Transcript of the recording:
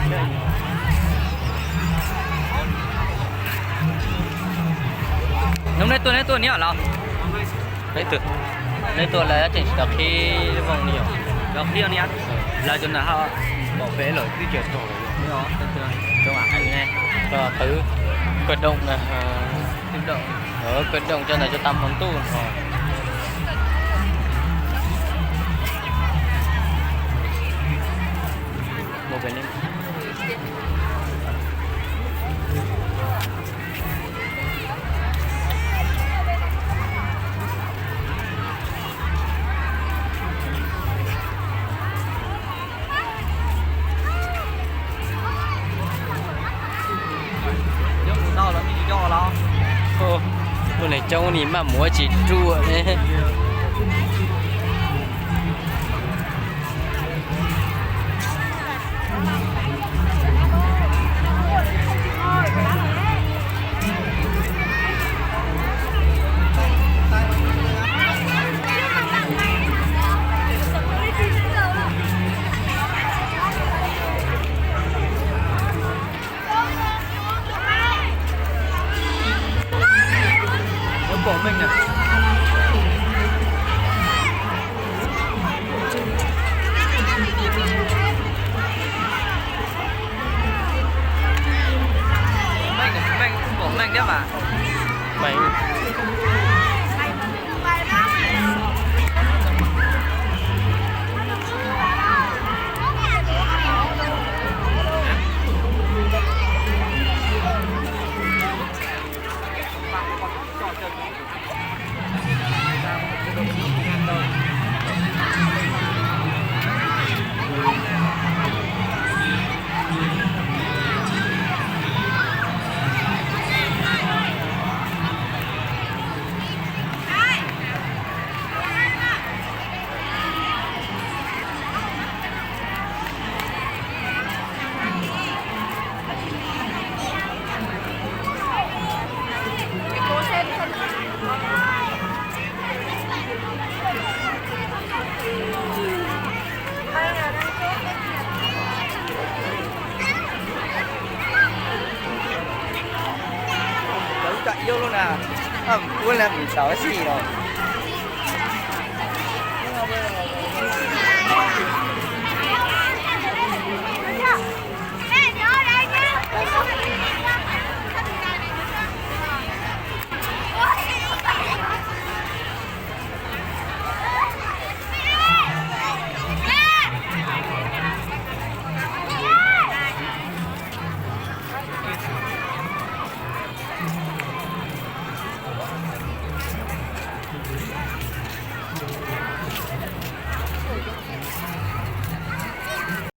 Hnub neb tuaj neb tuaj niam los? Neb tuaj, neb tuaj lawv tseem tsis tau qhib voos li os. Tsis tau qhib niam. Lawv cov ntawd ho pom pem lawm twb cov rog lawm. Qwv, kawg doom na. Kawg doom cov ntawd cov tag hmo ntuj no. Ua neeg coob ni maj muab tsis ruam ne. Nyob pom meej na. Meej, meej, pom meej thiab mas. Meej. Lawv ua li ntawd xwb los.